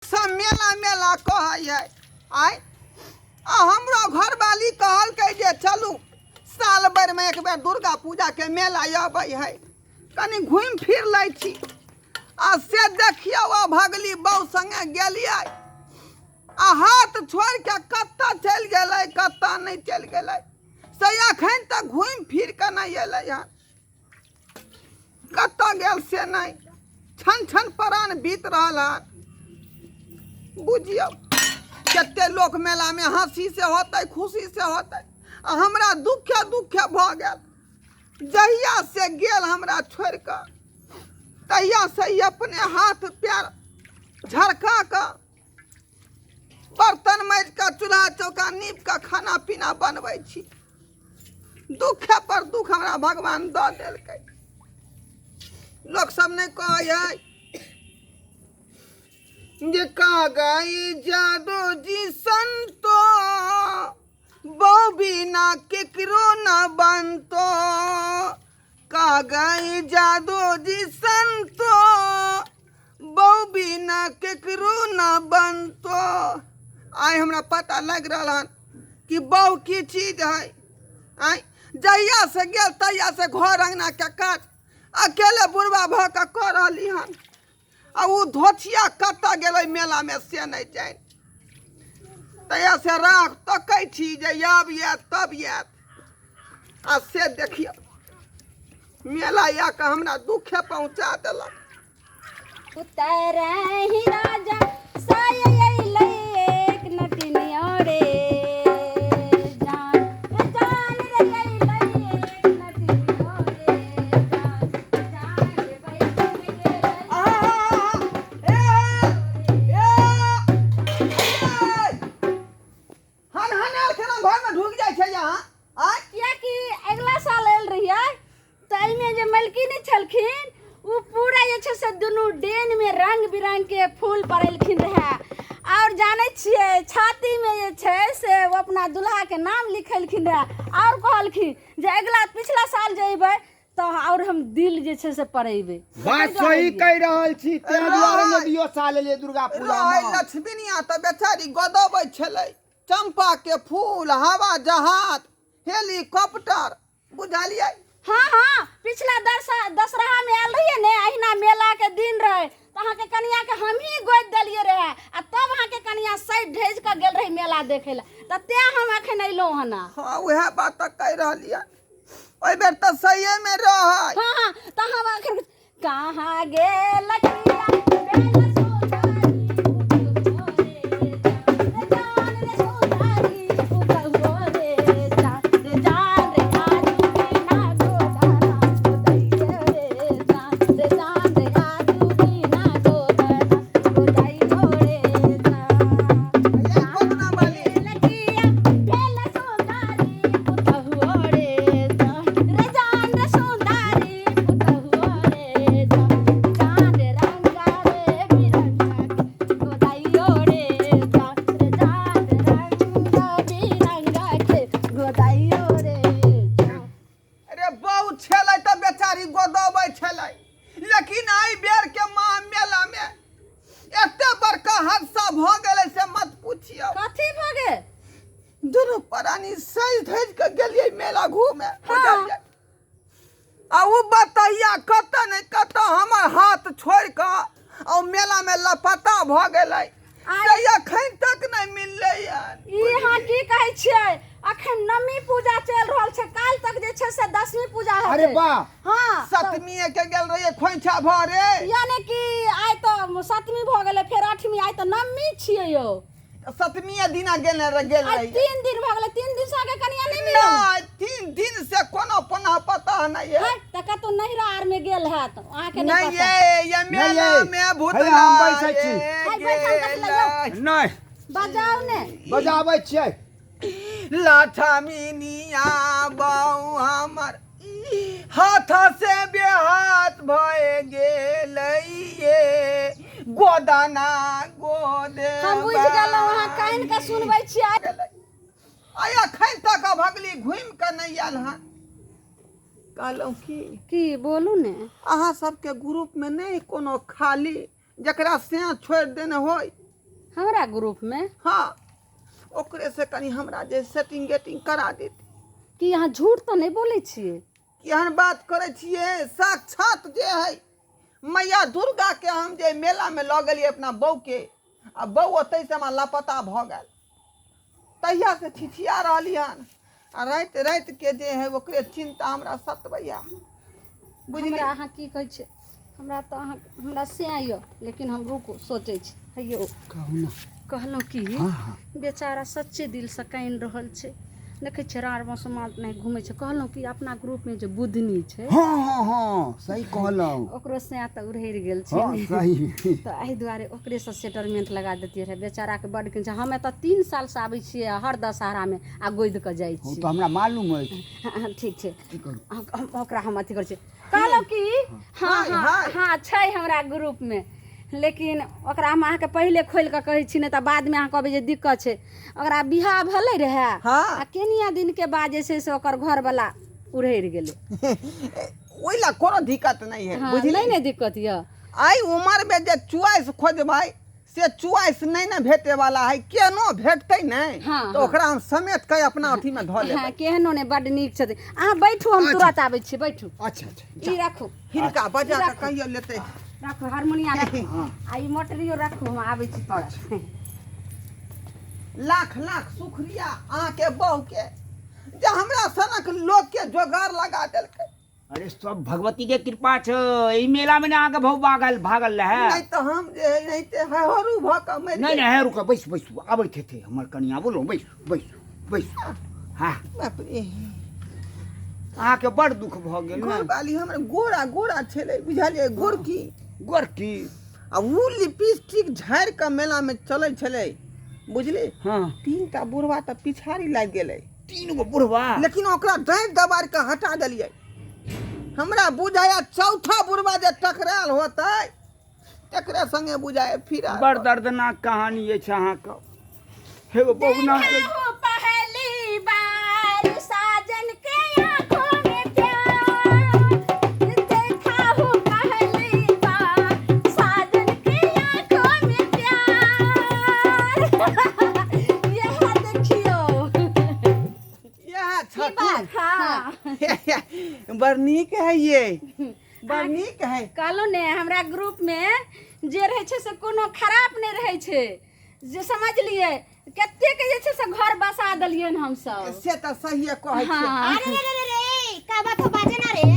सब मेला मेला कहै है आय। आ हमरो घरवाली कहलकै जे चलू साल भरिमे एक बेर दुर्गा पूजाके मेला अबै है, कनि घुमि फिर लै छी। आ से देखियौ, आ भगली बहू सङ्गे गेलियै आ हाथ छोड़ि कऽ कतऽ चलि गेलै, कतऽ नहि चलि गेलै से एखन तक घुमि फिर कऽ नहि एलै हन। कतऽ गेल से नहि, छन छन प्राण बीत रहल हन। बुझियौ कते लोक मेलामे हँसी से होतै, खुशी से होतै, आ हमरा दुखे दुखे भऽ गेल। जहिया से गेल हमरा छोड़ि कऽ तहिया से ई अपने हाथ पैर झरका कऽ बर्तन माजि कऽ चूल्हा चौका नीप कऽ खाना पीना बनबै छी। दुखे पर दुख हमरा भगवान दऽ देलकै। लोक सब नहि कहै है जे का गई जादू जी संतो, बहु बिना केकरो न बनतो। का गई जादू जी संतो, बहु बिना केकरो न बनतो। आइ हमरा पता लागि रहल हन कि बहु की चीज है। आइ जहिया से गेल तहिया से घर अंगना के काज अकेले बुढ़वा भऽ कऽ कऽ रहली हन। आ ओ धोछिया कतऽ गेलै मेलामे से नहि जानि। तहिया से राह तकै छी जे आब आयत तब आयत, आ से देखियौ मेला आके हमरा दुखे पहुँचा देलक। उतरहि राजा साय अइलै एक नटिनिया रे जान, रे जान रे अइलै एक नटिनिया रे जान, जान रे बैठ गेलै। हन हन आयल केना घरमे ढुकि जाइ छै यहाँ आँय? कियाकि अगिला साल आयल रहियै तऽ एहिमे जे मलकिनी छलखिन ओ पूरा जे छै से दुनू डेनमे रंग बिरंग के फूल पड़ेलखिन रहए। आओर जानै छियै छातीमे जे छै से ओ अपना दुल्हाके नाम लिखेलखिन रहए आओर कहलखिन जे अगिला पिछला साल जे अयबै तऽ आओर हम दिल जे छै से पड़ेबै। बात सही कहि रहल छी, ताहि दुआरे ने दियो साल एलियै दुर्गा पूजा रहै मे। लक्ष्मीनिया तऽ बेचारी गदबै छलै चंपा के फूल, हवा जहाज, हेलीकॉप्टर, बुझलियै? हाँ हाँ, पिछला दशहरा में आयल रहियै ने, अहिना मेला के दिन रहे तऽ अहाँके कनिया के हमही गोदि देलियै रहे आ तब अहाँके कनिया सजि ढजि कऽ गेल रही मेला देखै लए, तऽ तें हम अखन अयलहुँ हन। हाँ, उएह बात तऽ कहि रहलियै, ओहि बेर तऽ सहिए में रहै। हाँ हाँ, तऽ हम अखन कहाँ गेल लखिया बेल सोनारी पुतहु रे जान, रे जान रे सोनारी पुतहु रे जान, रे जान रे आजू बिना गोदाना गोदाइए रे जान, रे जान रे आजू बिना गोदाना गोदाइयो रे जान। गोदना वाली। लखिया बेल सोनारी पुतहु रे जान, रे जान रे सोनारी पुतहु रे जान, जान रे रंगा रे बिरंगा के गोदाइयो रे जान, रे जान रे रंगा बिरंगा के गोदाइयो रे जान। अरे बहु छलै तऽ बेचारी गोदबै छलै, लेकिन एहि बेर के माँ मेला में एते बड़का हादसा भऽ गेलै से मत पूछियौ। कथी भऽ गेल? दुनू प्राणी सजि धजि कऽ गेलियै मेला घूमे, बुझलियै? आ ओ बतैया कतऽ नहि कतऽ हमर हाथ छोड़ि कऽ आ ओ मेला में लापता भऽ गेलै, से एखन तक नहि मिललै हन। ई अहाँ की कहै छियै? अखन नवमी पूजा चलि रहल छै, काल्हि तक जे छै से दसमी पूजा हेतै। अरे वाह। हाँ, तऽ सतमीए के गेल रहियै खोइछा भरे। यानी कि आइ तऽ सतमी भऽ गेलै, फेर आठमी, आइ तऽ नवमी छियै यौ। सतमीए दिना गेल गेल आइ रहियै। 3 दिन भऽ गेलै, 3 दिन से अहाँके कनिया नहि मिलल? नहि, 3 दिन से कोनो पना पता नहि है। है, तऽ कतौ नैहरा आर में गेल हैत, अहाँके नहि नहीं पता। ये नहीं मेला ये। में भूत हैया, हम बैसै छी। है, बैठ, हम कथी लए जाउ? नहि। बजाउ ने। बजाबै छियै। लठमिनिया बऊ हमर हाथ से बेहाथ भए गेलै ये गोदना गोदे। हम बुझि गेलहुँ अहाँ कानि कऽ सुनबै छियै। आइ अखन तक भगली घुमि कऽ नहि आयल हन। कहलहुँ की? की बोलू ने। अहाँ सबके ग्रुप में नहि कोनो खाली जकरा से छोड़ि देने होय? हमरा ग्रुप में? हाँ, ओकरे से कनि हमरा जे सेटिंग गेटिंग करा देती। कि अहाँ झूठ तऽ नहि बोलै छियै? केहन बात करै छियै, साक्षात जे है मैया दुर्गा के हम जे मेला में लऽ गेलियै अपना बहू के, आ बहू ओतै से हमरा लापता भऽ गेल, तहिया से छिछिया रहली हन, आ राति राति के जे है ओकरे चिंता हमरा सतबैया। बुझलियै? हमरा अहाँ की कहै छियै, हमरा तऽ अहाँ हमरा से यऽ, लेकिन हम रुकू सोचै छी। हैयौ कहू ने। कहलहुँ कि हँ हँ। बेचारा सच्चे दिलसँ कानि रहल छै, देखै छियै राड़ मौसमा नहि घुमै छै। कहलहुँ कि अपना ग्रुपमे जे बुधनी छै, हँ हँ हँ, सही कहलहुँ, ओकरो सैं तऽ उड़हरि गेल छै। हँ सही। तऽ एहि दुआरे ओकरेसँ सेटलमेंट लगा देतियै रहए, बेचाराके बड्ड किन छै। हम एतऽ 3 सालसँ आबै छियै हर दशहरामे आ गोदि कऽ जाइ ओ छी। तऽ हमरा मालूम अछि। हँ, ठीक छै। की करू? ओकरा हम अथी करै छी। कहलहुँ कि हँ हाय, हँ हाय। हँ, छै हमरा ग्रुपमे, लेकिन ओकरा हम अहाँके पहिले खोलि कऽ कहै छी, नहि तऽ बादमे अहाँ कहबै जे दिक्कत छै। ओकरा बियाह भेलै रहए हँ। आ केनिया दिनके बाद जे छै से ओकर घरवला उड़हरि गेलै। ओहि ला कोनो दिक्कत नहीं है। हँ, बुझलियै? नहि नहि दिक्कत यऽ। एहि उमर में जे चॉइस खोजबै से चॉइस नहीं ने भेटे वाला है, केनो भेटतै नहि हँ, तऽ हँ। ओकरा हम समेट के अपना अथी में धऽ लेबै। हँ, केहनो नहि, बड्ड नीक छथिन। अहाँ बैठू, हम तुरंत आबै छी, बैठू। अच्छा अच्छा। ई राखू। हिनका बजा कऽ कहियो लेतै। राखू हारमोनिया राखू आ ई मोटरियो राखू, हम आबै छी तुरंत। लाख लाख शुक्रिया अहाँके बहू के जे हमरा सनक लोक के जोगार लगा देलकै। अरे सब भगवती के कृपा छै, एहि मेला में ने अहाँके भौ भागल भागल रहे, नहीं तऽ हम जे है नहीं ते हरू भऽ कऽ मरि नहीं नहीं, हे रुक, बैस बैस, आबैत हेतै हमर कनिया। बोलो, बैस बैस बैस। हाँ। बाप रे, अहाँके बड़ दुख भऽ गेल ने? घरवाली हमर गोरा गोरा छलै, बुझलियै, गोरकी। गोरकी। आ उ लिपस्टिक झाड़ि कऽ मेला में चलै छलै, बुझलियै? हँ। 3 टा बुढ़वा तऽ पिछाड़ी लागि गेलै। 3 गो बुढ़वा? लेकिन ओकरा डाँटि दबारि कऽ हटा देलियै। हमरा बुझाया चौथा बुढ़वा जे टकरायल होतै तकरे संगे बुझाय फिर। बड़ दर्दनाक कहानी अछि अहाँके। हे गो बबुना के देखा पहली बार साजन के आंखों में प्यार, देखा हूँ पहली बार साजन के आंखों में प्यार। यह देखियो। इएह की छथिन? बात? हाँ। बड़ नीक है ये, बड़ नीक है। कहलहुँ ने, हमरा ग्रुप में जे रहै छै से कोनो खराब नहि रहै छै, जे समझलियै? कतेक जे छै से घर बसा देलियनि हमसब। से तऽ सहिए कहै छियै। हाँ। अरे रे रे रे रे, का बात हो, बाजे ना रे।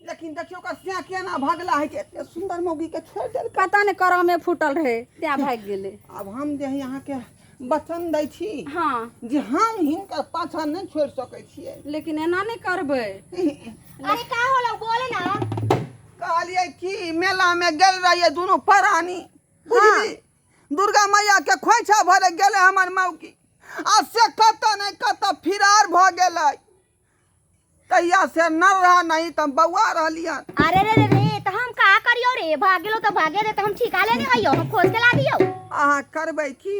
लेकिन देखियौ ओकर सिया केना भगला है कि एते सुंदर मौगी के छोड़ि देलकै। पता नहि, करमे फूटल रहै तें भागि गेलै। आब हम जे है अहाँके वचन दै छी हँ जे हम हिनकर पाछा नहि छोड़ि सकै छियै। लेकिन एना नहि करबै। अरे का होला, बोले ना। कहलियै कि मेला में गेल रहियै दुनू प्राणी, बुझली, दुर्गा मैया के खोइछा भरे गेलै हमर मौगी, आ से कतऽ नहि कतऽ फिरार भऽ गेलै। तहिया से न रहा नहीं तऽ बौआ रहलियन। अरे रे रे रे, तो हम का करियो रे? भाग गेलो तो भागे दे, तो हम ठिका लेने हइयो, हम खोज के ला दियो। अहाँ करबै की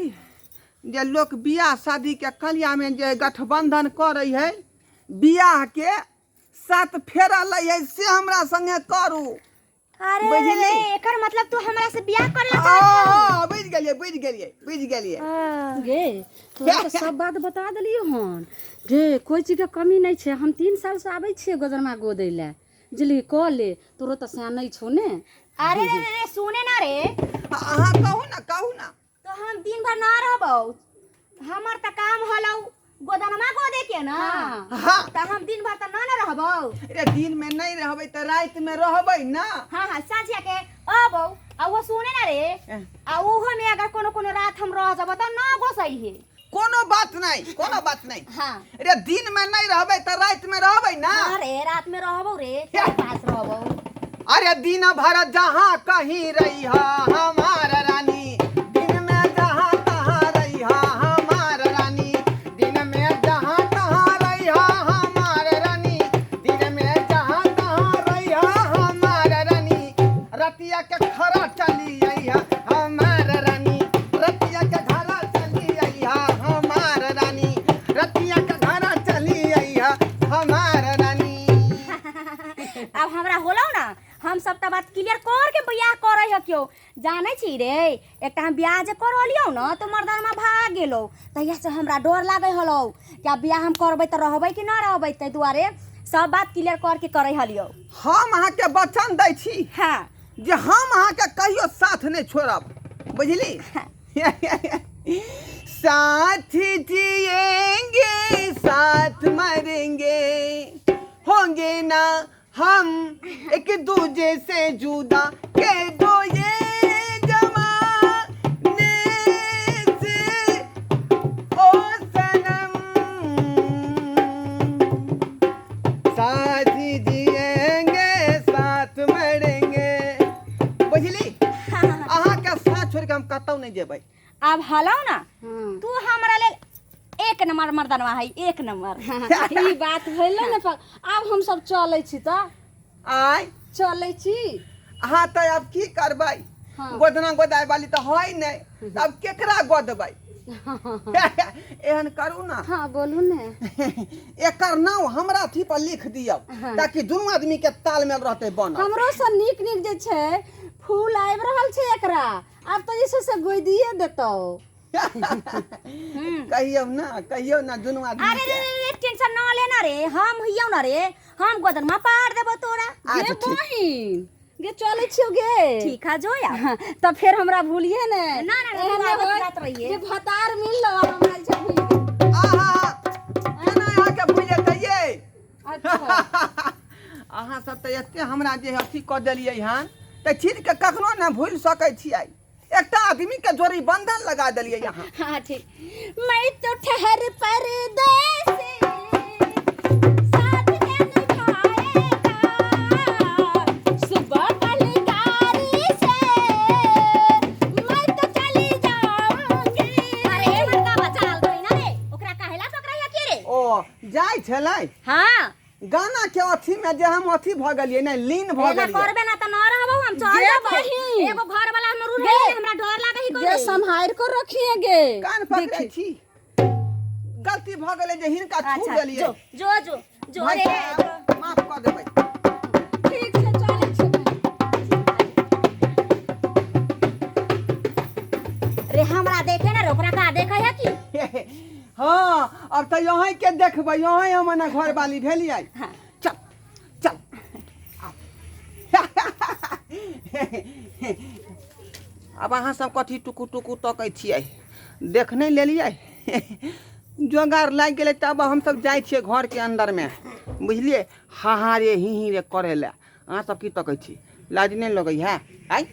जे लोक बियाह शादी के कलिया में जे गठबंधन करै है, बियाह के 7 फेरा लै है, से हमरा संगे करू। अरे रे रे रे, बुझली? एकर मतलब तू हमरा से बियाह करे ला चाहत हँ, बुझि गेलियै, बुझि गेलियै, बुझि गेलियै। हँ। गे, तोरा तऽ सब बात बता देलियौ हन गे, कोइ चीजके कमी नहि छै। हम 3 सालसँ आबै छियै गोदरमा गोदै लए, बुझलिही? कऽ ले, तोरो तऽ सएह नहि छौ ने। अरे रे रे रे, सुने ना रे। अहाँ कहू ना, कहू ना। तो हम दिन भर ना रहबौ, हमर त काम होलौ गोदनमा गोदे के ना। हाँ। हाँ। त हम दिन भर त ना ना रहबौ। रे, दिन में नहीं रहबै तऽ राति में रहबै ना। हाँ हाँ, साँझिया के अबौ। आ वो सुने ना रे, आ उहो में अगर कोनो कोनो रात हम रह जबौ त ना गोसई हे। कोनो बात नहीं, कोनो बात नहीं। हाँ। रे, दिन में नहीं रहबै तऽ राति में रहबै ना। हाँ रे, रात में रहबौ रे, तेरे पास रहबौ। अरे दिन भर जहाँ कहीं रही हमार रानी, दिन में जहाँ तहाँ रही हमार रानी, दिन में जहाँ तहाँ रही हमार रानी, दिन में जहाँ तहाँ रही हमार रानी, रतिया के खरा चली अइहा हमार रानी, रतिया के घरा चली अइहा हमार रानी, रतिया के घरा चली अइहा हमार रानी। अब हमरा होलौ ना, हम सबटा बात क्लियर कर के बियाह करे ह क्यों। जानै छी रे, एकटा हम बियाह जे करलियौ न तऽ मर्दनमा भाग गेलौ। तहिया से हमरा डर लागै हलौ कि आब बियाह हम करबै तऽ रहबै कि न रहबै। ताहि दुआरे सब बात क्लियर करके करै हलियौ। हम अहाँके वचन दै छी जे हम अहाँके कहियो साथ नहि छोड़ब, बुझली? साथ जिएंगे साथ मरेंगे, होंगे ना हम एक दूजे से जुदा, के दो ये जमाने से ओ सनम, साथ जिएंगे साथ मरेंगे। बुझली? अहाँके साथ छोड़ि के हम कतौ नहि जेबै। आब हलौ ना, तू हमरा लेल एक नंबर मर्दनवा है, एक नंबर। ई बात भेलै ने। आब हम सब चलै छी तऽ। आय? चलै छी। अहाँ तऽ आब की करबै? गोदना गोदाय वाली तऽ है नहि, तऽ आब केकरा गोदबै? एहन करू ना। हाँ, बोलू ने। एकर नाम हमरा अथी पर लिख दियौ ताकि दुनू आदमी के तालमेल रहतै बनल। हमरो से नीक नीक जे छै फूल आबि रहल छै एकरा, आब तऽ जे छै से गोदिए देतौ। कहियौ ना, कहियौ ना दुनू आदमी अरे के। रे रे, टेंशन न लेना रे, हम हियौ ना रे, हम गोदनमा पार देबो तोरा। गे अच्छा, ठीक। बहिन गे, चलै छियौ गे। ठीक है, जो यार। हाँ, तऽ फेर हमरा भूलिए ने। ना, ना, ना, एहन तू आबत होय जात रहिए। जे भतार मिललो आ हमरा जे छै भूलि गेल। आहा, केना अहाँके भूलि जेतै ये? अच्छा। अहाँ सब तऽ एते हमरा जे अथी कऽ देलियै हन तऽ चीजके कखनो नहि भूलि सकै छियै। एकटा आदमी के जोड़ी बंधन लगा देलियै अहाँ। हाँ ठीक। मैं तो ठहर परदेसी, साथ के निभाएगा, सुबह कल गाड़ी से मैं तो चली जाऊंगी। अरे बड़का बच्चा आल गई ना रे, ओकरा काहेला पकड़ैया के रे? ओ जाइ छलै। हाँ। गाना के अथी में जे हम अथी भ गेलियै ने, लीन भ एना गेलियै। करबे ना त न रहबो हम, चल गे जेबो। बहिन। एगो घर वाला हमर गे। रहे, हमरा डर लागे ही गे कोई। सम्हार को रखिए गे। कान पकड़ै छी, गलती भ गेलै जे हिनका छू अच्छा, देलियै। जो जो जो जो भाइ रे साहब, जो। माफ कऽ देबै। ठीक छै, चलै छी। रे हमरा देखे ना रे, ओकरा का देखे है की? हाँ, अब तऽ यहीं के देखबै, यहीं हम ने घर वाली भेलियै। चल चल। आब अहाँ सब कथी टुकु टुकु तकै छियै? देख नहि लेलियै? जोगार लागि गेलै। तब हमसब जाइ छियै घरके अन्दरमे, बुझलियै? हा हा रे, ही ही रे करै लए। अहाँ सब की तकै छी? लाज नहि लगै है? आइ।